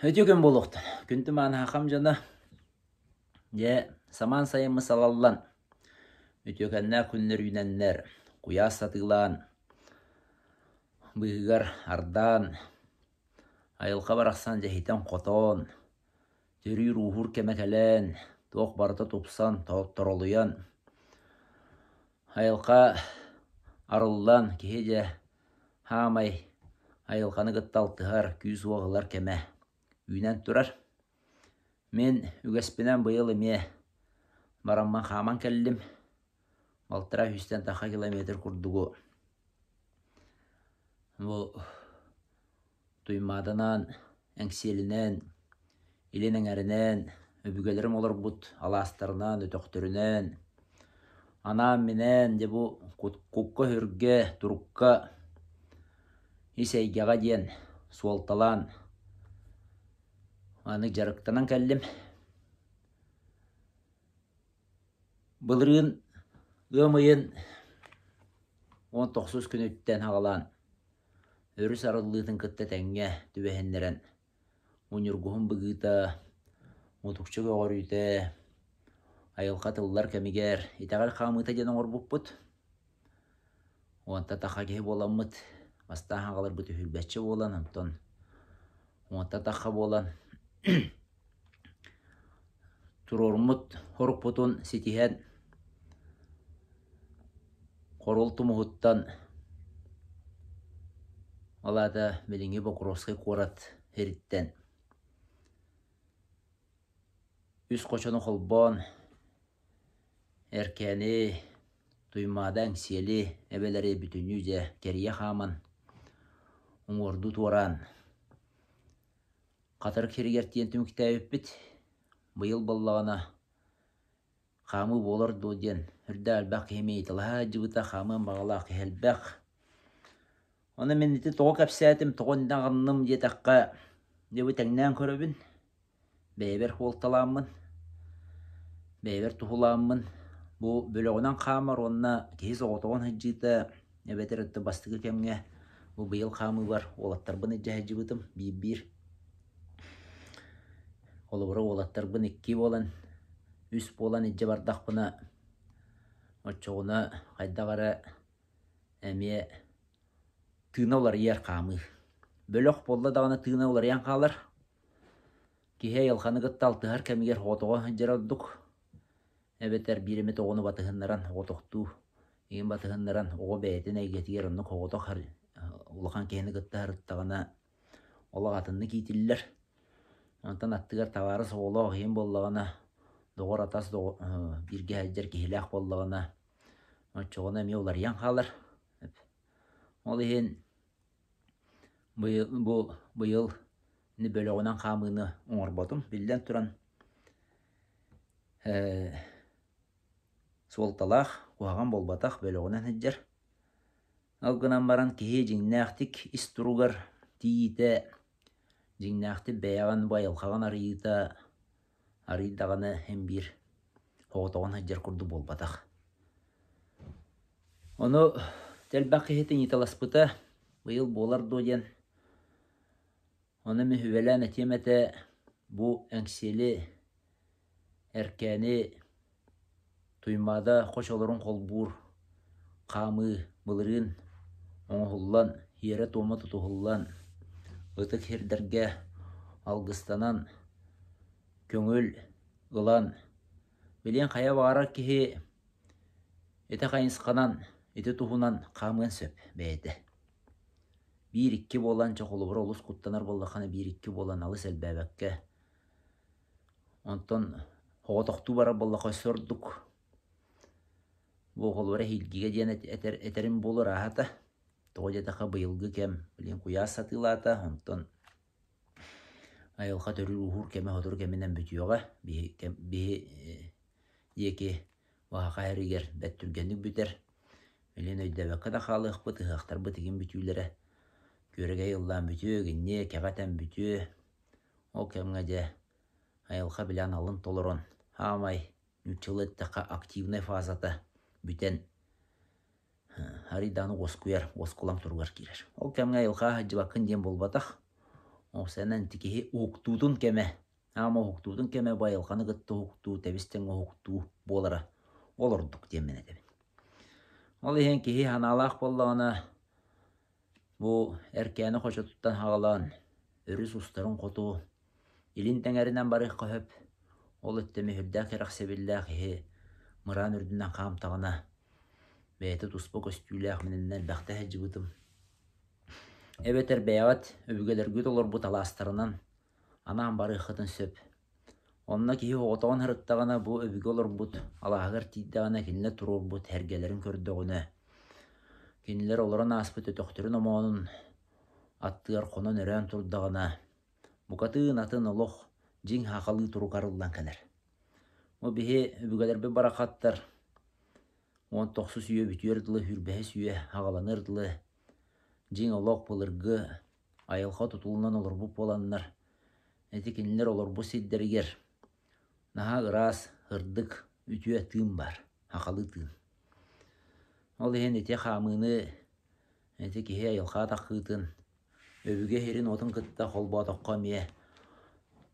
Үтүө күн буолуохтун. Күндү маанахам дьоно, дьэ, самаан сайыммыт салаллан, үтүөкэннээх күннэр үүнэннэр, куйаас сатыылаан, быыһыгар ардаан, айылҕа барахсан дьэһитэн-хотоон, төрүүр-ууһуур кэмэ кэлэн, туох барыта тупсан, торолуйан, айылҕа арыллан, киһи дьэ Хаамай айылҕаны кытта алтыһар, күүс-уох ылар кэмэ үүнэн турар. Мин үгэспинэн быйыл эмиэ бараммын хааман кэллим. Балтараа сүүстэн тахха километр курдугу бу Туймааданаан, Эҥсиэлинэн, Илин Эҥэринэн, өбүгэлэрим олорбут алаастарынан, өтөхтөрүнэн, анаан-минээн дьэ бу кукка-сүргэ, турукка, ис эйгэҕэ диэн суолталаан аны дьарыктанан кэллим. Былырыын ыам ыйын 19 күнүттэн аҕалаан өрүс арыллыытын кытта тэҥҥэ түбэһиннэрэн уньургуһун быгыыта, мутукча көҕөрүүтэ, айылҕа тыллар кэмигэр итэҕэл хаамыыта диэн оҥорбуппут. Уонта тахха киһи буоламмыт, бастаан аҕаларбыт үһүрбэччэ буолан, онтон уонта тахха буолан туруоруммут хорукпутун ситиһэн Хоруол тумуһуттан, ол аата билиҥҥи Покровскай куорат сириттэн үс хочону холбоон Эркээни, Туймаада Эҥсиэли эбэлэри бүтүннүү дьэ кэрийэ хааман, уҥуордуу туораан Хатырык сиригэр тиийэн түмүктээбиппит. Быйыл буоллаҕына Хаамыы буолар дуо диэн үрдээх элбэх киһи ыйыталаһа сылдьыбыта, хаамыан баҕалаах киһи элбэх. Ону мин ити тоҕо кэпсээтим, тоҕо иннэ аҕынным диэтэххэ, дьэ бу тэҥнээн көрөбүн, бэйэбэр хуолталааммын, бэйэбэр туһулааммын, бу бөлөҕүнэн хаамар уонна киһи соҕотоҕун сылдьыыта эбэтэр өттө бастакы кэмҥэ бу быйыл хаамыыбар уолаттарбын илдьэ сылдьыбытым биир-биир. Холобура уолаттарбын икки буолан үс буолан илдьэ бардахпына, оччоҕуна хайдах эрэ эмиэ тыына уларыйар хаамыы. Бөлөх буолла даҕаны тыына уларыйан хаалар. Киһи айылҕаны кытта алтыһар кэмигэр оҕотоҕо сылдьара ордук. Эбэтэр биир эмит оҕону батыһыннаран оҕотохтуу, игин батыһыннаран оҕо бэйэтин эйгэтигэр оннук оҕотох улахан киһини кытта сырыттаҕына олох атыннык иитиллэр. Онтон аттыгар табаарыс оҕолоох иһин буоллаҕына, доҕор-атас бииргэ сылдьар киһилээх буоллаҕына, оччоҕуна эмиэ уларыйан хаалар. Ол иһин быйыл, бу быйыл бөлөҕүнэн хаамыыны оҥорботум. Биллэн туран, суолталаах, куһаҕан буолбатах бөлөҕүнэн сылдьар. Ол гынан баран киһи дьиҥнээхтик ис туругар тиийиитэ, дьиҥнээхтик бэйэҕин бу айылҕаҕын арыйыыта арыый даҕаны син биир оҕотоҕун сылдьар курдук буолбатах. Ону элбэх киһи ыйыталаспыта быйыл буолар дуо диэн. Ону мин сүбэлээн этиэм этэ, бу Эҥсиэли, Эркээни, Туймаада хочолорун холбуур хаамыы былырыын оҥоһуллан, сиэрэ-туома тутуһуллан, ытык сирдэргэ алгыстанан, көҥүл ылан, билиэн хайа баҕарар киһи ити хайысханан, ити туһунан хаамыан сөп бэйэтэ. Биир-икки буолан, чэ холобура олус куттанар буоллаххына биир-икки буолан алыс элбээбэккэ, онтон оҕотохтуу барар буоллахха өссө ордук. Бу холобура эһиилгигэ диэн этэр, этэрим буолуо ырааһата. Тоҕо диэтэххэ быйылгы кэм билигин куйаас сатыылаата, онтон айылҕа төрүүр-ууһуур кэмэ сотору кэминэн бүтүөҕэ. Биһи, биһи диэки Уһаха эригэр бэрт түргэнник бүтэр. Билигин өйдөөбөккө да хаалыахпыт, ыһыахтарбыт игин бүтүүлэрэ. Күөрэгэй ыллаан бүтүө, игинниэ, кэҕэ этэн бүтүө. Ол кэмҥэ дьэ айылҕа били аналын толорон, хаамай, нууччалыы эттэххэ активнай фазата бүтэн арыйдааны уоскуйар, уоскулаҥ туругар киирэр. Ол кэмҥэ айылҕа сылдьыбаккын диэн буолбатах. Уопсайынан ити киһи уһуктуутун кэмэ, аама уһуктуутун кэмэ бу айылҕаны кытта уһуктуу, тэбис-тэҥ уһуктуу буолара ол ордук диэммин этэбин. Ол иһин киһи санаалаах буоллаҕына, бу Эркээни хочотуттан саҕалаан өрүс устарын хоту илин тэҥэринэн барыахха сөп. Ол өттө мүһүрдээх кэрэхсэбиллээх киһи мыраан үрдүнэн хаамтаҕына, бэйэтэ туспа көстүүлээх мининнэ элбэхтэ сылдьыбытым. Эбэтэр бэйэҕит өбүгэлэргит олорбут алаастарынан анаан барыаххытын сөп. Онно киһи оҕотоҕун сырыттаҕына бу өбүгэ олорбут алааһыгар тиийдэҕинэ кинилэр туруорбут эргэлэрин көрдөҕүнэ, кинилэр олорон ааспыт өтөхтөрүн омоонун аттыгар хонон-өрөөн турдаҕына, букатын атын олох дьиҥ сахалыы турук арыллан кэлэр. Бу биһи өбүгэлэрбит барахаттар 19 үйэ бүтүөр дылы, сүүрбэһис үйэ аҕаланыар дылы дьиҥ олох былыргы айылҕа тутулунан олорбут буоланнар, ити кинилэр олорбут сирдэригэр наһаа ыраас, сырдык, үтүө тыын баар, сахалыы тыын. Ол иһин ити хаамыыны ити киһи айылҕа атаххыытын, өбүгэ сирин-уотун кытта холбоотоххо эмиэ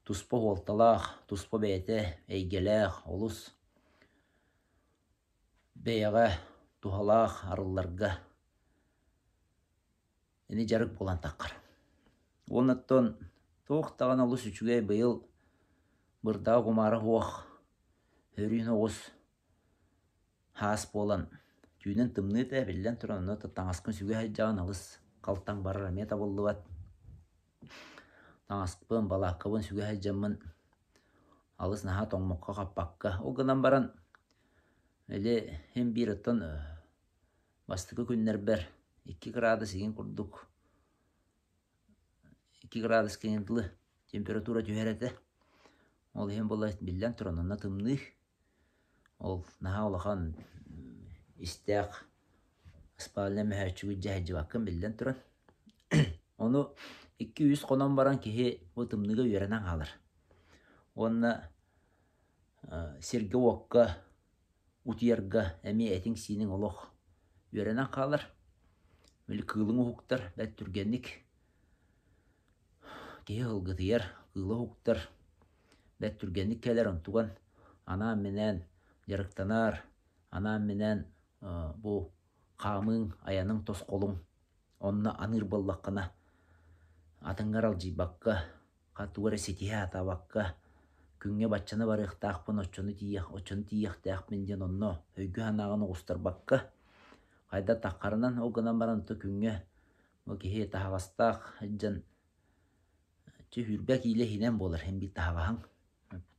туспа суолталаах, туспа бэйэтэ эйгэлээх, олус бэйэҕэ туһалаах арылларга ини дьарык буолан таххар. Уонна оттон туох даҕаны олус үчүгэй быйыл бырдаҕа кумаара суох, өрүүн оҕус хаас буолан түүнүн тымныы этэ, биллэн туран онно таҥаскын сүгэ сылдьаҕын алыс халтаҥ барар эмиэ табыллыбат. Таҥаспын, балааккабын сүгэ сылдьаммын алыс наһаа тоҥмокко-хаппакка. Ол гынан баран или син биир оттон бастакы күннэрбэр 2 градус игин курдук 2 градус кэҥин дылы температура түһэр этэ. Ол иһин буолла биллэн туран онно тымныы. Ол наһаа улахан истээх спальня мөһөөччүгү дьэ сылдьыбаккын биллэн туран. Ону 2-3 хонон баран киһи бу тымныыга үөрэнэн хаалар. Уонна сиргэ-уокка утуйарга эмиэ этиҥ-сииниҥ олох үөрэнэн хаалар. Били кыылыҥ уһуктар бэрт түргэнник киһи ылгытыйар, кыыла уһуктар бэрт түргэнник кэлэр, онтуган анаан-минээн дьарыктанар, анаан-минээн бу хаамыыҥ, айаныҥ тосхолуҥ онно аныыр буоллаххына атыҥҥа аралдьыйбакка тугу эрэ ситиһэ сатаабакка, күҥҥэ баччаны барыахтаахпын, оччону тиийиэх, оччону тиийиэхтээхпин диэн онно өйгө-санааҕын оҕустарбакка, хайда таххарынан, ол гынан баран то күҥҥэ бу киһи таһаҕастаах сылдьан сүүрбэ киилэ иһинэн буолар син биир таһаҕаһыҥ,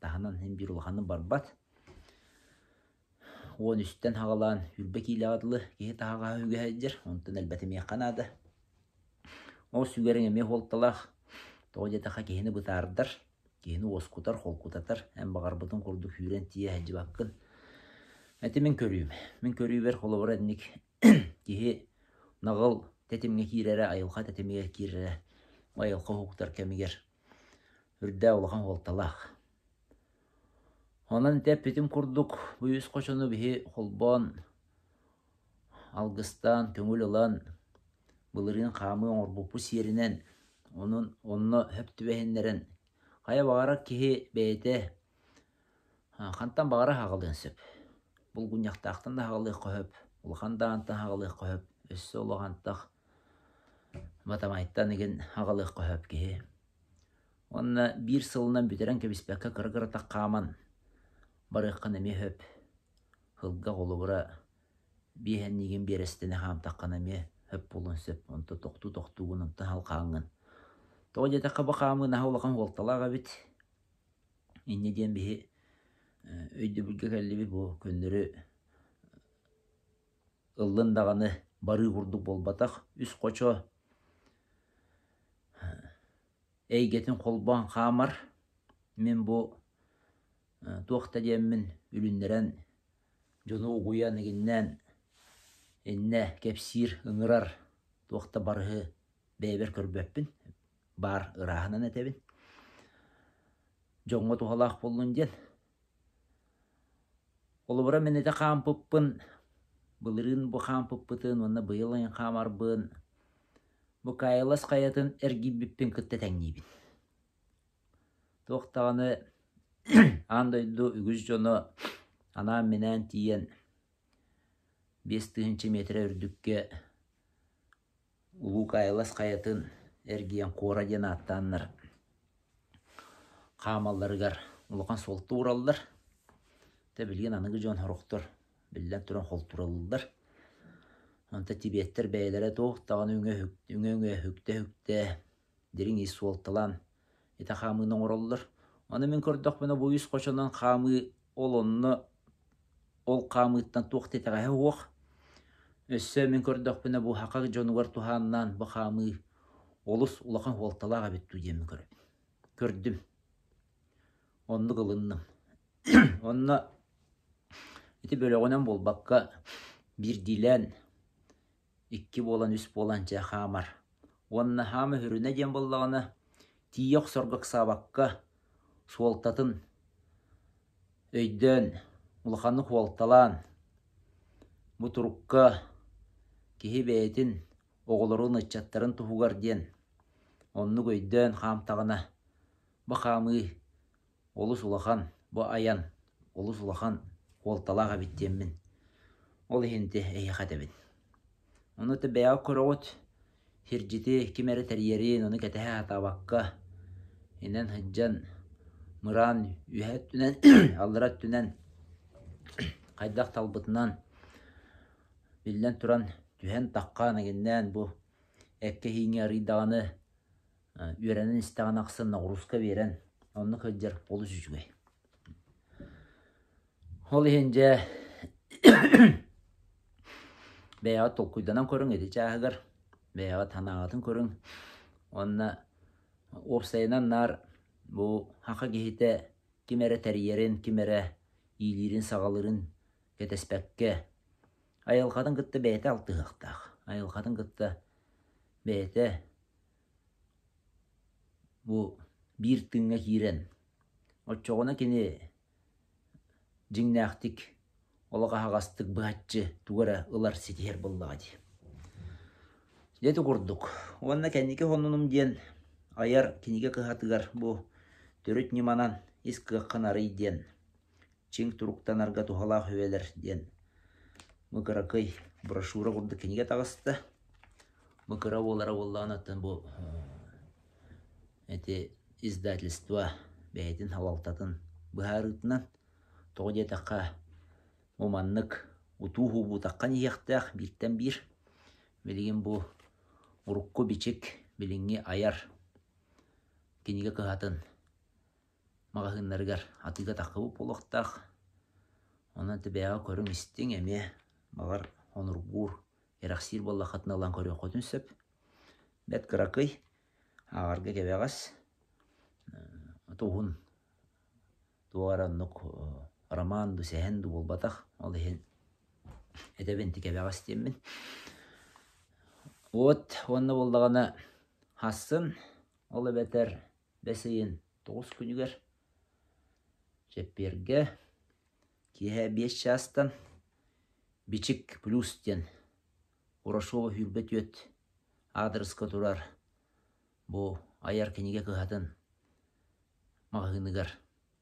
таһынан син биир улаханнык барбат. 13-тэн саҕалаан 20 киилэҕэ дылы киһи таһаҕаһа үгэ сылдьар, онтон элбэтимиэххэ наада. Ол сүгэриҥ эмиэ суолталаах. Тоҕо диэтэххэ киһини бытаардар, киһини уоскутар, холкутатар, эн баҕарбытыҥ курдук сүүрэн тиийэ сылдьыбаккын. Ити мин көрүүм. Мин көрүүбэр холобура инник киһи наҕыл тэтимҥэ киирэрэ, айылҕа тэтимигэр киирэрэ, айылҕа уһуктар кэмигэр үрдээх улахан суолталаах. Онон ити эппитим курдук, бу үс хочону биһи холбоон, алгыстаан, көҥүл ылан, былырыын хаамыы оҥорбуппут сиэринэн, онон онно сөп түбэһиннэрэн, хайа баҕарар киһи бэйэтэ хантан баҕарар аҕалыан сөп. Булгунньахтаахтан да аҕалыахха сөп, улахан даҕантан аҕалыахха сөп, өссө улахантах Батамайтан игин аҕалыахха сөп киһи. Уонна биир сылынан бүтэрэн кэбиспэккэ кыра-кыратык хааман барыаххын эмиэ сөп. Сылга холобура биэһэнниигин биэрэстэнэ хаамтаххына эмиэ сөп буолуон сөп. Онто тохтуу-тохтуугун, онтон халхааҥҥын. Тоҕо диэтэххэ бу хаамыы наһаа улахан суолталаах эбит. Инньэ диэн биһи өйдөбүлгэ кэллибит бу көннөрү ыллын даҕаны барыы курдук буолбатах. Үс хочо эйгэтин холбоон хаамар. Мин бу туох да диэммин үлүннэрэн дьону угуйан игиннээн иннэ кэпсиир, ыҥырар туох да барыһы бэйэбэр көрбөппүн, баар ырааһынан этэбин. Дьоҥҥо туһалаах буоллун диэн. Холобура мин ити хаампыппын, былырыын бу хаампыппытын уонна быйыл хаамарбын. Бу Кайлас хайатын эргийбиппин кытта тэҥниибин. Туох даҕаны аан дойду үгүс дьоно анаан-минээн тиийэн 5000 миэтэрэ үрдүккэ Улуу Кайлас хайатын эргийэн Куора диэн ааттааннар хаамалларыгар улахан суолта уураллар. Тэ билигин аныгы дьон сорохтор биллэн туран холтуралыыллар. Онто тибиэттэр бэйэлэрэ туох даҕаны үҥэ-үҥэ үктэ-үктэ дириҥ ис суолталаан ити хаамыыны оҥороллор. Ону мин көрдөхпүнэ бу үс хочонон хаамыы ол онно ол хаамыыттан туох да итэҕэһэ суох. Өссө мин көрдөхпүнэ бу саха дьонугар туһааннаан бу хаамыы олус улахан суолталаах эбит дуу диэммин көрөбүн. Көрдүм. Оннук ылынным. Онно ити бөлөҕүнэн буолбакка биирдиилээн икки буолан, үс буолан дьэ хаамар. Уонна хаама сүрүнэ диэн буоллаҕына, тиийэ охсорго ыксаабакка, суолтатын өйдөөн, улаханнык суолталаан, бу турукка киһи бэйэтин оҕолорун, ыччаттарын туһугар диэн оннук өйдөөн хаамтаҕына, бу хаамыы олус улахан, бу айан олус улахан суолталаах эбит диэммин ол иһин ити эһиэхэ этэбин. Ону ити бэйэҕэ көрөҕүт, сирдьити ким эрэ тэрийэрин, ону кэтэһэ сатаабакка инэн сылдьан мыраан үөһэ өттүнэн, аллара өттүнэн хайдах талбытынан биллэн туран түһэн таххаан эҥиннээн бу эккэ-ииҥҥэ арыйдаҕына үөрэнэн истэҕин ахсын ноҕурууска биэрэн оннук сылдьар олус үчүгэй. Ол иһин дьэ бэйэҕит толкуйданан көрүҥ ити чааһыгар, бэйэҕит санааҕытын көрүҥ уонна уопсайынан наар бу саха киһитэ ким эрэ тэрийэрин, ким эрэ иилиирин-саҕалыырын кэтэспэккэ айылҕатын кытта бэйэтэ алтыһыахтаах, айылҕатын кытта бэйэтэ Бу биир тыыҥҥа киирэн, оччоҕуна кини дьиҥнээхтик олох аһаҕастык быһаччы тугу эрэ ылар ситиһэр буоллаҕа дии. Дьэ ити курдук. Уонна кэнники сонунум диэн айар кинигэ кыһатыгар бу төрүт ньыманан ис кыаххын арый диэн чиҥ туруктанарга туһалаах үһүөлэр диэн бу кыракый брошюра курдук кинигэ таҕыста. Бу кыра буолара буоллаҕына оттон бу ити издательство бэйэтин салалтатын быһаарыытынан тоҕо диэтэххэ бу маннык утуу уһуубутаххан иһиэхтээх бииртэн биир. Билигин бу урукку бичик билиҥҥи айар кинигэ кыһатын маҕаһыыннарыгар атыыга таххыбыт буолуохтаах. Онон бэйэҕэ көрүҥ-истиҥ эмиэ баҕар онургуур, кэрэхсиир буоллаххытына ылан көрүөххүтүн сөп. Бэрт кыракый, ааҕарга кэбэҕэс, туһун туох эрэ оннук роман дуу, сэһэн дуу буолбатах. Ол иһин этэбин ити кэбэҕэс диэммин. Вот уонна буоллаҕына хассын, ол эбэтэр Бэс ыйын 9 күнүгэр чэппиэргэ киэһэ 5 чаастан Бичик плюс диэн Урашова 24 аадырыска турар бу айар кинигэ кыһатын маҕаһыыныгар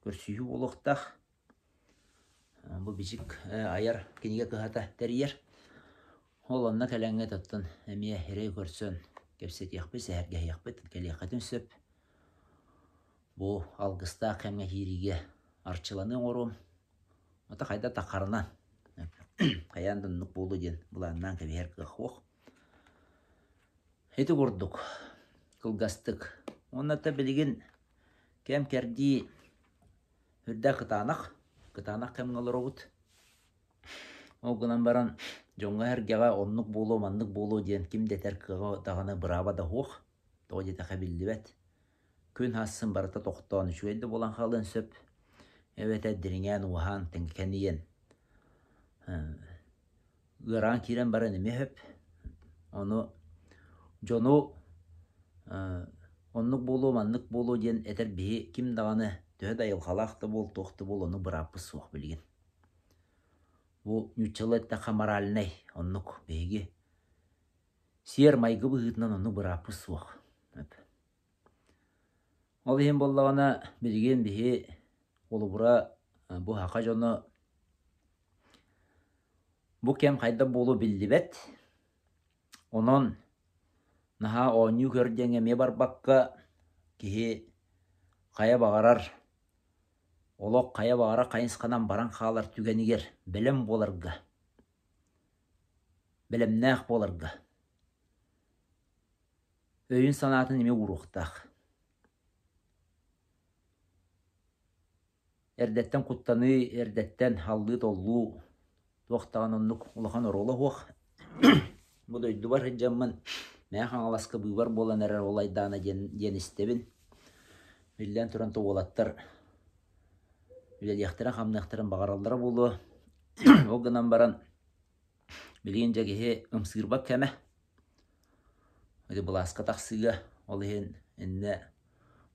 көрсүһүү буолуохтаах. Бу Бичик айар кинигэ кыһата тэрийэр. Ол онно кэлэҥҥит оттон эмиэ эрэй көрсөн кэпсэтиэхпит, сэһэргэһиэхпит, кэлиэххитин сөп. Бу алгыстаах кэмҥэ киириигэ арчыланыы оҥоруом. Ото хайда таххарынан хайаан да оннук буолуо диэн былааннаан кэбиһэр кыах суох. Ити курдук кылгастык. Уонна билигин кэм-кэрдии Үрдээх кытаанах, кытаанах кэмҥэ олоробут. Ол гынан баран дьоҥҥо-сэргэҕэ оннук буолуо, маннык буолуо диэн ким да этэр кыаҕа даҕаны бырааба да суох. Тоҕо диэтэххэ биллибэт. Күн сарсын барыта тохтоон үчүгэй да буолан хаалыан сөп. Эбэтэр дириҥээн, уоһаан, кэнийэн ыараан киирэн баран эмиэ сөп. Ону дьону оннук буолуо, маннык буолуо диэн этэр биһи ким даҕаны төһө да айылҕалаах да буол, туох да буол, ону бырааппыт суох билигин. Бу нууччалыы эттэххэ моральнай оннук биһиги. Сиэр-майгы быһыытынан оннук бырааппыт суох. Ол иһин буоллаҕына билигин биһи холобура бу саха дьоно бу кэм хайдах буолуо биллибэт. Онон наһаа оонньуу-көр диэҥҥэ эмиэ барбакка киһи хайа баҕарар олох хайа баҕарар хайысханан баран хаалар түгэнигэр бэлэм буоларга, бэлэмнээх буоларга өйүн-санаатын эмиэ ууруохтаах. Эрдэттэн куттаныы, эрдэттэн халлыы-толлуу туох даҕаны оннук улахан оруола суох. Бу дойдубар сылдьаммын Мэҥэ Хаҥаласка быыбар буолан эрэр ол айдаана диэн, диэн истэбин. Биллэн туран то уолаттар үлэлиэхтэрин-хамныахтарын баҕараллара буолуо. Ол гынан баран Билигин дьэ киһи ымсыырбат кэмэ. Ити былааска тахсыыга, ол иһин иннэ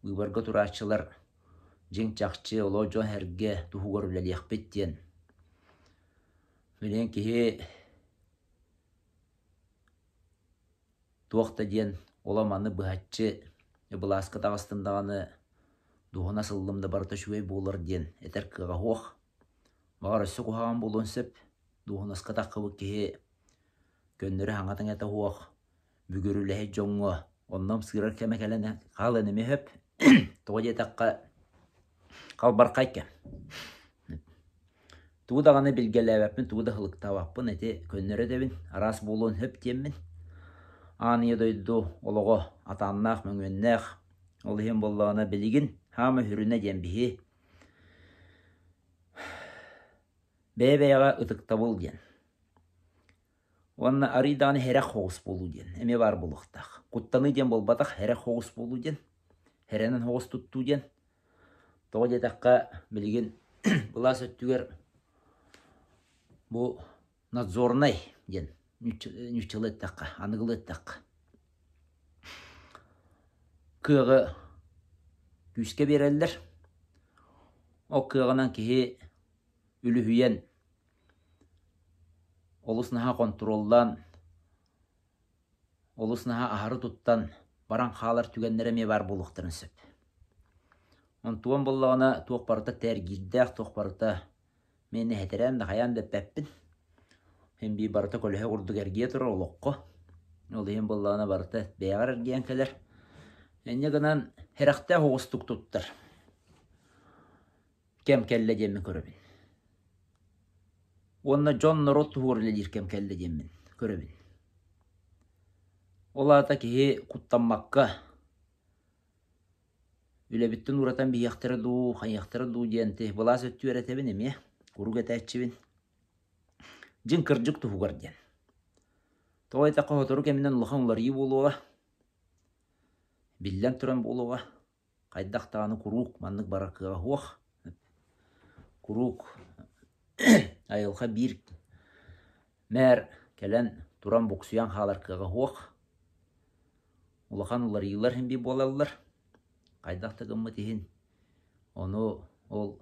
быыбарга турааччылар дьиҥ-чахчы олох дьон-сэргэ туһугар үлэлиэхпит диэн. Билигин киһи туох да диэн олох маны быһаччы былааска таҕыстым даҕаны дуоһуна сыллым да барыта үчүгэй буолар диэн этэр кыаҕа суох. Баҕар өссө куһаҕан буолуон сөп. Дуоһунаска таххыбыт киһи көннөрү хаҥа-таҥата суох бүгүр үлэһит дьоҥҥо онно ымсыырар кэмэ кэлэн хаалыан эмиэ сөп. Тоҕо диэтэххэ, халбархай кэм. Тугу даҕаны билгэлээбэппин, тугу да һылыктаабаппын, ити көннөрү этэбин, араас буолуон сөп диэммин. Аан ийэ дойду олоҕо атааннаах, мөҥүөннээх. Ол иһин буоллаҕына билигин хаама сүрүнэ диэн биһи Бэйэ-бэйэҕэ ытыктабыл диэн. Уонна арыый даҕаны һэрэх хоҕус буолуу диэн эмиэ баар буолуохтаах. Куттаныы диэн буолбатах, һэрэх хоҕус буолуу диэн. Һэрэнэн хоҕус туттуу диэн. Тоҕо диэтэххэ, билигин былаас өттүгэр бу надзорнай диэн нууччалыы эттэххэ, аныгылыы эттэххэ кыаҕы күүскэ биэрэллэр. Ол кыаҕынан киһи үлүһүйэн, олус наһаа хонтуруоллаан, олус наһаа аһары туттан баран хаалар түгэннэрэ эмиэ баар буолуохтарын сөп. Онтуон буоллаҕына туох барыта тээргиирдээх, туох барыта Мин эһэтэрээн да хайаан да эппэппин. Син биир барыта көлөһө курдук эргийэ турар олоххо. Ол иһин буоллаҕына барыта бэйэҕэр эргийэн кэлэр. Инньэ гынан сэрэхтээх оҕустук туттар. Кэм кэллэ диэммин көрөбүн. Уонна дьон норуот туһугар үлэлиир кэм кэллэ диэммин көрөбүн. Ол аата киһи куттаммакка Үлэбиттэн ууратан биһиэхтэрэ дуу, хайыахтара дуу диэн ти былаас өттүгэр этэбин эмиэ, куруук этээччибин. Дьиҥ кырдьык туһугар диэн. Тоҕо диэтэххэ сотору кэминэн улахан уларыйыы буолуоҕа. Биллэн туран буолуоҕа. Хайдах даҕаны куруук маннык барар кыаҕа суох. Куруук айылҕа биир мээр кэлэн туран буксуйан хаалар кыаҕа суох. Улахан уларыйыылар иһин биир буолаллар. Хайдах да гыммыт иһин ону ол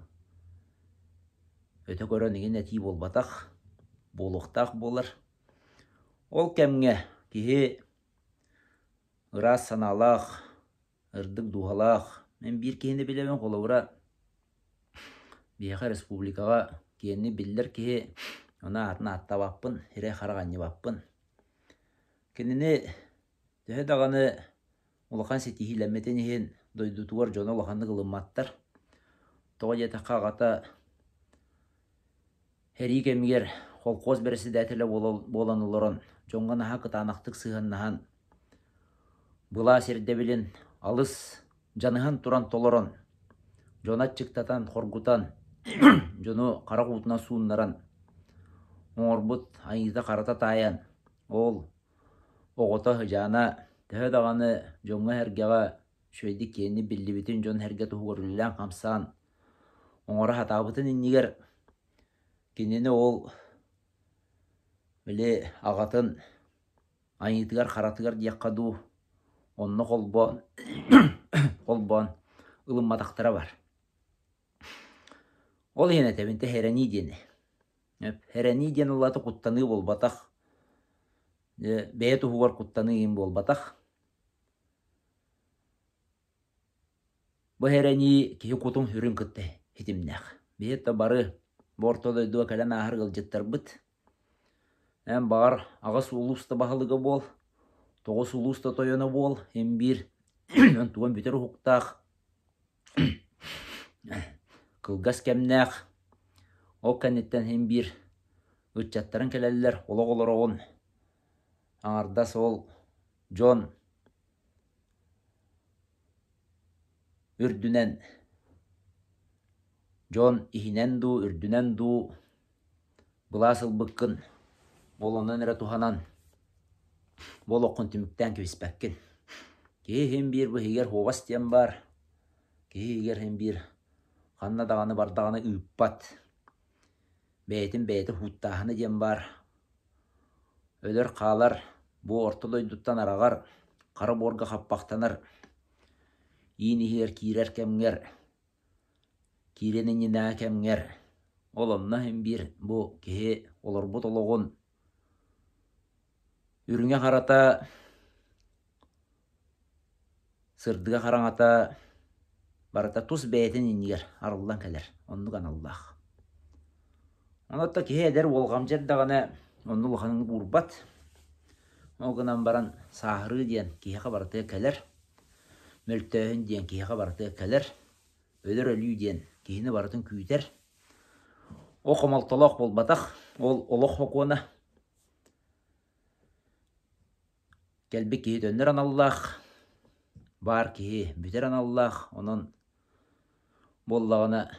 өтө көрөн игин этии буолбатах, буолуохтаах буолар. Ол кэмҥэ киһи ыраас санаалаах, ырдык дууһалаах. Мин биир киһини билэбин, холобура, биһиэхэ республикаҕа киэнни биллэр киһи, ону аатын ааттаабаппын, сирэй-харах анньыбаппын. Кинини төһө даҕаны улахан ситиһиилэммитин иһин дойдутугар дьоно улаханнык ылымматтар. Тоҕо диэтэххэ аҕата сэрии кэмигэр холкуос бэрэссэдээтэлэ буолан олорон дьоҥҥо наһаа кытаанахтык сыһыаннаһан былаас ирдэбилин алыс дьаныһан туран толорон, дьону аччыктатан, хоргутан, дьону харах уутунан сууннаран оҥорбут айыыта-харата таайан Ол оҕото сыдьаана төһө даҕаны дьоҥҥо-сэргэҕэ үчүгэйдик киэҥник биллибитин дьон-сэргэ туһугар үлэлээн-хамсаан оҥоро сатаабытын иннигэр кинини ол били аҕатын айыытыгар-харатыгар диэххэ дуу онно холбоон холбоон ылымматахтара бар. Ол иһин этэбин тэһэрэнии диэни. Эрэнии диэн улаата куттаныы буолбатах. Бэйэ туһугар куттаныы иһин буолбатах. Бу эрэнии киһи кутун-сүрүн кытта ситимнээх. Биһи да бары бу орто дойдуга кэлэн ааһар ыалдьыттарбыт. Эн баҕар аҕыс улуус да баһылыга буол, тоҕус улуус да тойоно буол, эн биир онтуган бүтэр уһуктаах, кылгас кэмнээх, ол кэнниттэн син биир ыччаттарыҥ кэлэллэр, олох олороҕун, аҥардас ол дьон үрдүнэн дьон иһинэн дуу, үрдүнэн дуу былаас ылбыккын, ол онон эрэ туһанан бу олоххун түмүктээн кэбиспэккин. Киһи иһин биир бу иһигэр хуобас диэн баар, киһи иһигэр иһин биир ханна даҕаны бардаҕына ыыппат, бэйэтин бэйэтэ һууттааһына диэн баар. Өлөр-хаалар, бу орто дойдуттан араҕар, хара буорга хаппахтанар, иин иһигэр киирэр кэмҥэр, киириэн иннинээҕи кэмҥэр, ол онно иһин биир бу киһи олорбут олоҕун үрүҥэ-харата Сырдыга-хараҥата барыта тус бэйэтин иннигэр арыллан кэлэр, оннук аналлаах. Онон киһи эдэр уолҕамдьы эрдэҕинэ онно улаханнык уурбат. Ол гынан баран сааһырыы диэн киһиэхэ барытыгар кэлэр, мөлтөөһүн диэн киһиэхэ барытыгар кэлэр, өлөр өлүү диэн киһини барытын күүтэр. Ол хомолтолоох буолбатах, ол олох сокуона. Кэлбит киһи төннөр аналлаах, баар киһи бүтэр аналлаах, онон буоллаҕына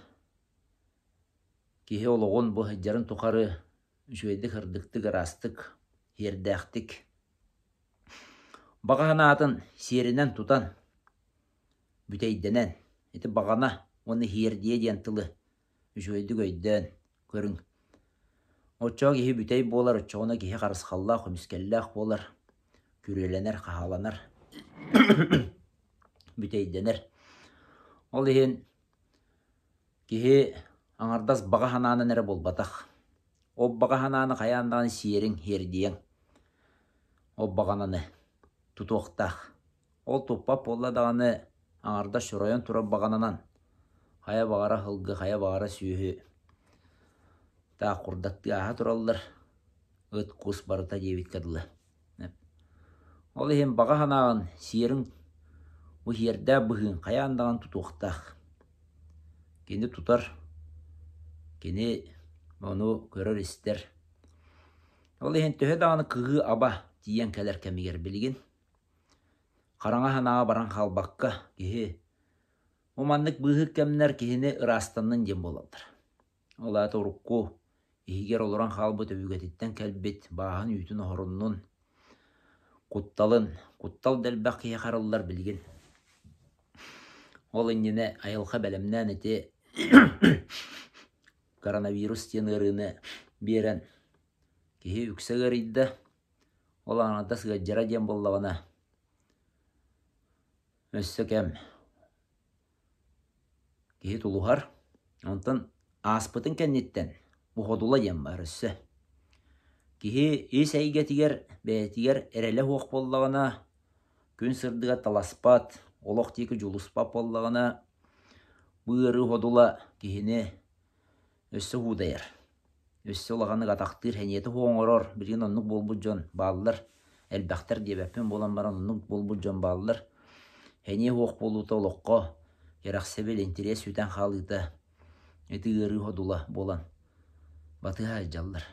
киһи олоҕун бу сылдьарын тухары үчүгэйдик, сырдыктык, ыраастык, сиэрдээхтик, баҕа санаатын сиэринэн тутан, бүтэйдэнэн, ити баҕана уонна сиэрдийэ диэн тылы үчүгэйдик өйдөөн көрүҥ. Оччоҕо киһи бүтэй буолар, оччоҕуна киһи харысхаллаах, көмүскэллээх буолар, күрүөлэнэр, хаһааланар, бүтэйдэнэр. Ол иһин киһи аҥардас баҕа санаанан эрэ буолбатах. Ол баҕа санааны хайаан даҕаны сиэриҥ, сиэрдийэҥ. Ол баҕананы тутуохтаах. Ол туппат буолла даҕаны аҥардас чоройон турар баҕананан хайа баҕара сылгы, хайа баҕара сүөһү таах курдаттыы ааһа тураллар, ыт, кус барыта диэбиккэ дылы. Ол иһин баҕа санааҕын, сиэриҥ бу сиэрдээх быһыыҥ хайаан даҕаны тутуохтаах. Кини тутар, кини ону көрөр-истэр. Ол иһин төһө даҕаны кыһыы-аба тиийэн кэлэр кэмигэр билигин Хараҥа санааҕа баран хаалбакка, киһи бу маннык быыһык кэмнэр киһини ыраастаннын диэн буолаллар. Ол аата урукку иһигэр олорон хаалбыт өбүгэтиттэн кэлбит бааһын-үүтүн оһоруннун, кутталын, куттал да элбэх киһиэхэ арыллар билигин. Ол иннинэ айылҕа бэлэмнээн ити коронавирус диэн ыарыыны биэрэн киһи үксэ ыарыйда. Ол аҥардас ыалдьара диэн буоллаҕына, өссө кэм киһи тулуһар. Онтон ааспытын кэнниттэн уһодула диэн баар өссө. Киһи ис эйгэтигэр бэйэтигэр эрэлэ суох буоллаҕына, күн сырдыга таласпат, олох диэки дьулуспат буоллаҕына, бу ыарыы уһодула киһини өссө уудайар. Өссө улаханнык атахтыыр, сэниэтэ суох оҥорор, билигин оннук буолбут дьон бааллар, элбэхтэр диэбэппин буолан баран оннук буолбут дьон бааллар. Сэниэ суох буолуута олоххо кэрэхсэбил, интэриэс сүтэн хаалыыта ити ыарыы содула буолан батыһа сылдьаллар.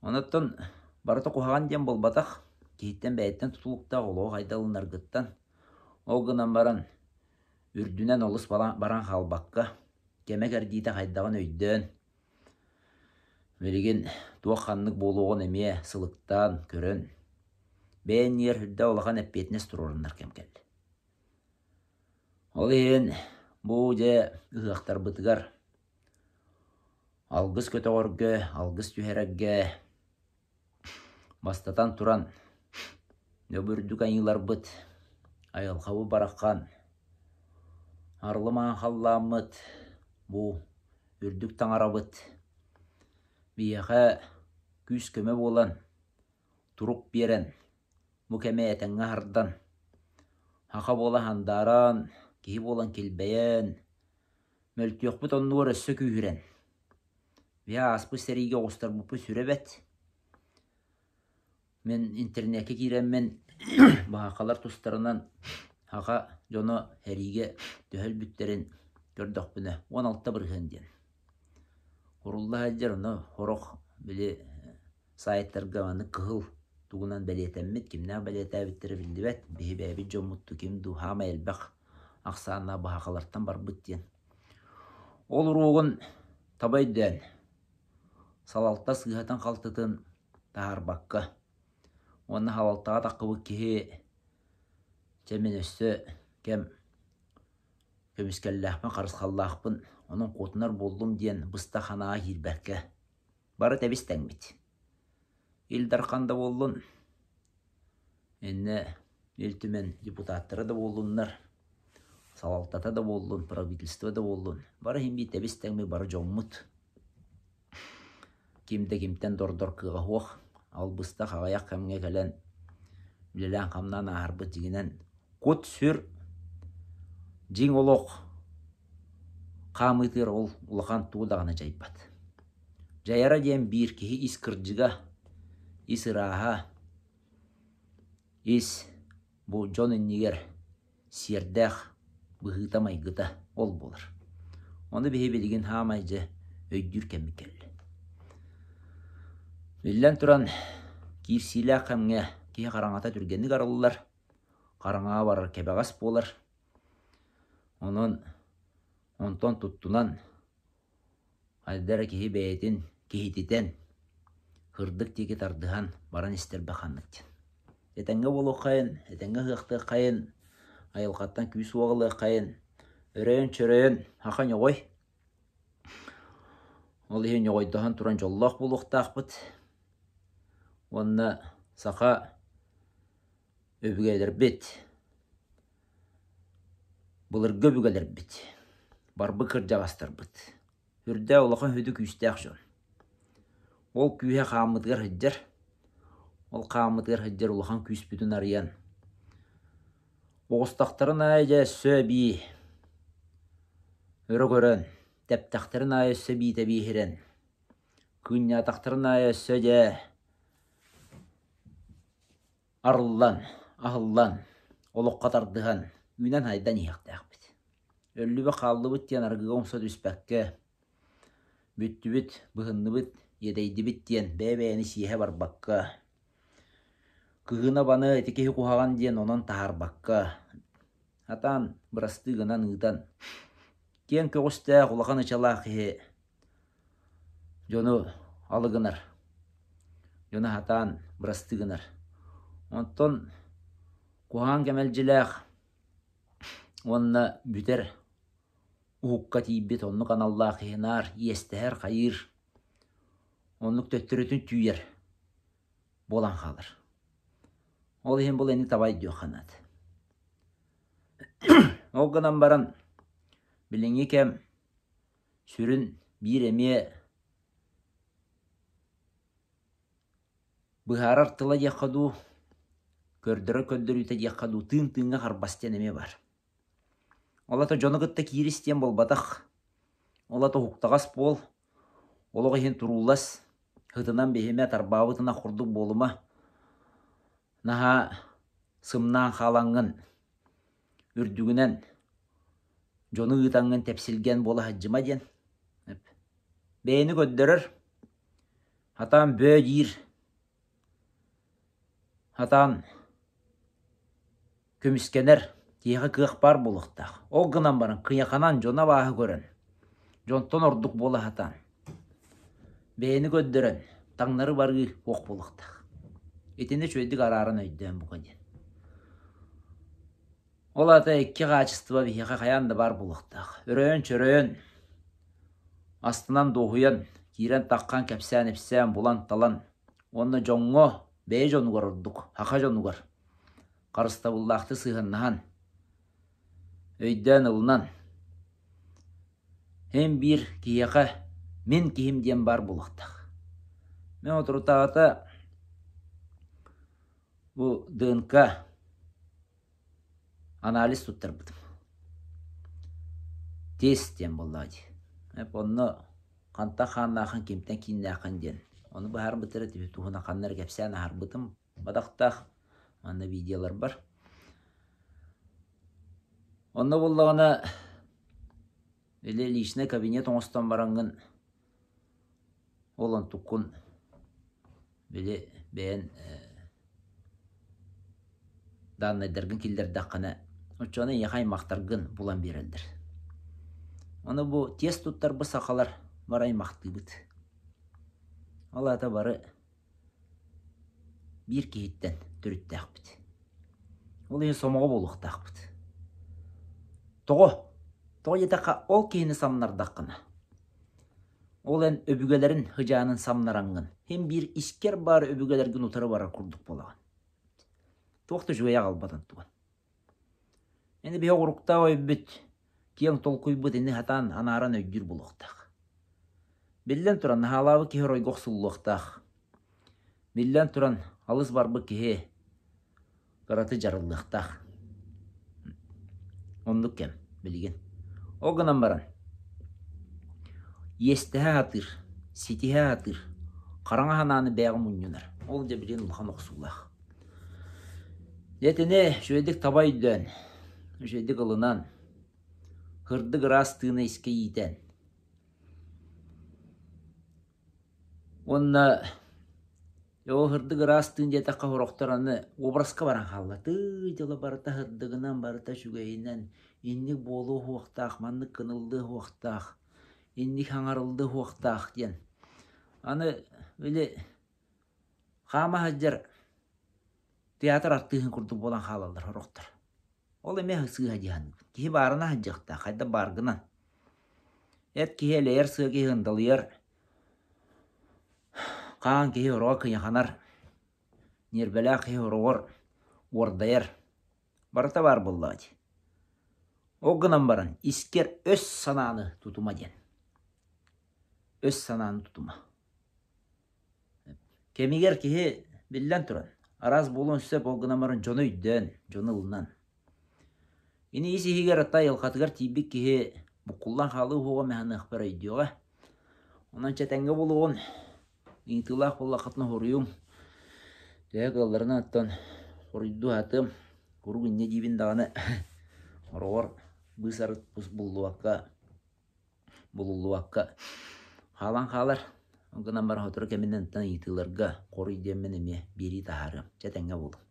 Онон барыта куһаҕан диэн буолбатах, киһиттэн бэйэттэн тутулуктаах олоҕу хайдах ылынаргыттан. Ол гынан баран үрдүнэн олус баран хаалбакка, кэмэ-кэрдиитэ хайдаҕын өйдөөн, билигин туох-ханнык буолуоҕун эмиэ сылыктаан, көрөн, бэйэ иннигэр сүрдээх улахан эппиэтинэс туруорунар кэм кэллэ. Ол иһин бу дьэ ыһыахтарбытыгар алгыс көтөҕөргө, алгыс түһэрэргэ Бастатан туран, өбүрдүк айыыларбыт, айылҕабыт бараххан, арылы-маҥан халлааммыт, бу үрдүк таҥарабыт биһиэхэ күүс-көмө буолан, турук биэрэн, бу кэми этэҥҥэ аһардан, саха буола сандааран, киһи буолан килбэйэн, мөлтүөхпүт оннугар өссө күүһүрэн, биһи ааспыт сэриигэ оҕустарбыппыт сүрэ бэрт. Мин интернеккэ киирэммин баһаакалар тустарынан саха дьоно сэриигэ төһө өлбүттэрин көрдөхпүнэ 16% диэн. Урулла сылдьар ону сорох били сайтарга маннык кыһыл тугунан бэлиэтэммит, кимнээх бэлиэтээбиттэрэ биллибэт. Биһи бэйэбит дьоммут дуу, ким дуу саамай элбэх ахсааннаах баһаакалартан барбыт диэн. Ол уруогун таба өйдөөн, салалта сыыһатын-халтытын таһаарбакка уонна халалтаҕа таххыбыт киһи чэ мин өссө кэм көмүскэллээхпин, харысхаллаахпын, онон куотунар буоллум диэн быстах санааҕа киирбэккэ бары тэбис тэҥмит. Ил Дархан да буоллун, иннэ Ил Түмэн депутаттара да буоллуннар, салалтата да буоллун, правительство да буоллун, бары иһин биир тэбис тэҥмит бары дьоммут. Ким да кимтэн дордор кыаҕа суох, ол быстах аҕыйах кэмҥэ кэлэн үлэлээн-хамнаан ааһарбыт дьиҥинэн кут-сүр дьиҥ олох хаамыытыгар ол улахан тугу даҕаны дьайбат. Дьайара диэн биир киһи ис кырдьыга, ис ырааһа, ис бу дьон иннигэр сиэрдээх быһыыта-майгыта ол буолар. Ону биһи билигин хаамай дьэ өйдүүр кэммит кэллэ. Биллэн туран, киирсиилээх кэмҥэ киһи хараҥата түргэнник арыллар, хараҥаҕа барар кэбэҕэс буолар. Онон онтон туттунан Хайда эрэ киһи бэйэтин киһититэн, һырдык диэки тардыһан баран истэрбэ ханнык диэн. Этэҥҥэ буолуоххайын, этэҥҥэ ыһыахтыаххайын, айылҕаттан күүс уох ылыаххайын, өрөйөн-чөрөйөн аха ньоҕой. Ол иһин ньоҕойдоһон туран дьоллоох буолуохтаахпыт. Уонна саха өбүгэлэрбит Былыргы өбүгэлэрбит, барбыт кырдьаҕастарбыт, үрдээх улахан сүдү күүстээх дьон. Ол күүһэ хааммытыгар сылдьар, ол хааммытыгар сылдьар улахан күүспүтүн арыйан, оҕустахтарын аайы дьэ өссө эбии өрө көрөн, тэптэхтэрин аайы өссө эбии тэбиэһирэн, кыынньаатахтарын аайы өссө дьэ Арыллан, аһыллан, олоххо тардыһан, үүнэн-сайдан иһиэхтээхпит. Өллүбүт-хааллыбыт диэн арыгыга умса түспэккэ, бүттүбүт, быһынныбыт, иэдэйдибит диэн бэйэ-бэйэни сиэһэ барбакка, кыһыына-баны ити киһи куһаҕан диэн онон таһаарбакка, сатаан бырастыы гынан ыытан, киэҥ көҕүстээх улахан ычалаах киһи дьону алы гынар, дьону сатаан бырастыы гынар. Онтон куһаҕан кэмэлдьилээх уонна бүтэр уһукка тиийбит оннук аналлаах киһи наар иэстэһэр, хайыыр, оннук төттөрүтүн түүйэр буолан хаалар. Ол иһин бұл эни таба өйдүөххэ наада. Ол гынан баран билиҥҥи кэм Сүрүн биир эмиэ быһаарар тыла диэххэ дуу, көрдөрөр көрдөрүүтэ диэххэ дуу, тыын тыыҥҥа харбас диэн эмиэ баар. Ол аата дьону кытта киирис диэн буолбатах. Ол аата уһуктаҕас буол, олох иһин туруулас, һытынан биһимэ, тарбаабыт ынах курдук буолума. Наһаа сымнаан хаалаҥҥын, үрдүгүнэн дьону ыытаҥҥын тэпсилгэн буола сылдьыма диэн. Бэйэни көрдөрөр, сатаан бөө диир, сатаан көмүскэнэр киһиэхэ кыах баар буолуохтаах. Ол гынан баран кыйаханан дьоно абааһы көрөн, дьонтон ордук буола сатаан, бэйэни көрдөрөн таҥнары барыы суох буолуохтаах. Итини үчүгэйдик арааран өйдөөн бука диэн. Ол аата икки хаачыстыба биһиэхэ хайаан да баар буолуохтаах. Өрөйөн-чөрөйөн, астынан дуоһуйан, киирэн-таххан кэпсээн-ипсээн, булан-талан уонна дьоҥҥо, бэйэ дьонугар ордук, саха дьонугар харыстабыллаахтык сыһыаннаһан, өйдөөн ылынан, эн биир киһиэхэ мин киһим диэн баар буолуохтаах. Мин отурутааҕыта. Бу ДНК анализ туттарбытым. Тест диэн буоллаҕа дии. Онно хантан хааннааххын, кимтэн кииннээххин диэн. Ону быһаарбыттара туһунан ханна эрэ кэпсээн аһарбытым бадахтаах манна видеоларбар. Онно буоллаҕына или личный кабинет оҥостон бараҥҥын ол онтуккун били бэйэн дааннайдаргын киллэрдэххинэ оччоҕуна эйиэхэ аймахтаргын булан биэрэллэр. Ону бу тиэс туттарбыт сахалар бары аймахтыыбыт. Ол аата бары биир киһиттэн төрүттээхпит. Ол иһин сомоҕо буолуохтаахпыт. Тоҕо? Тоҕо диэтэххэ, ол киһини самнардаххына, ол эн өбүгэлэрин сыдьаанын самнараҥҥын, син биир искэр баар өбүгэлэргин утары барар курдук буолаҕын. Туох да үчүгэйи аҕалбатын тугун. Ини биһи оҕуруктаах өйбүт, киэҥ толкуйбут ини сатаан анааран өйдүүр буолуохтаах. Биллэн туран, наһаалаабыт киһи оройго охсуллуохтаах. Биллэн туран, алыс барбыт киһи кыраты дьарыллыахтаах. Оннук кэм билигин. Ол гынан баран, иэстэһэ сатыыр, ситиһэ сатыыр, хараҥа санааны бэйэҕэ мунньунар. Ол дьэ билигин улахан охсуулаах. Дьэ итини үчүгэйдик таба өйдөөн, үчүгэйдик ылынан, сырдык ыраас тыына искэ иитэн уонна ол сырдык ыраас тыын диэтэххэ сорохтор аны образка баран хаалла. Тыы дьылы барыта сырдыгынан, барыта үчүгэйинэн, инник буолуо суохтаах, маннык гыныллыа суохтаах, инник хаҥарыллыа суохтаах диэн. Аны били хаама сылдьар театр артыыһын курдук буолан хаалаллар сорохтор. Ол эмиэ сыыһа дии саныыбын. Киһи баарына сылдьыахтаах, хайдах бааргынан. Эт киһи элэйэр, сыа киһи ындалыйар, хаан киһи ороҕо кыйаханар, ньиэрбэлээх киһи ороҕор уордайар. Барыта баар буоллаҕа дии. Ол гынан баран искэр өс санааны тутума диэн. Өс санааны тутума. Кэмигэр киһи, биллэн туран, араас буолуон сөп, ол гынан баран дьону өйдөөн, дьону ылынан. Ини ис-иһигэр ата айылҕатыгар тиийбит киһи буккуллан хаалыы уһуоҕа мэһаныахпар өйдүөҕэ. Онон чэ тэҥҥэ буолуоҕун, ыйытыылаах буоллаххытына хоруйуҥ. Төһө кыалларынан оттон хоруйдуу сатыам. Куруук инньэ диибин даҕаны хороҕор быыс-арыт буллубакка булуллубакка хаалан хаалар. Ол гынан баран сотору кэминэн ыйытыыларга хоруй диэммин эмиэ биэрии таһаарыам. Чэ тэҥҥэ буолуҥ.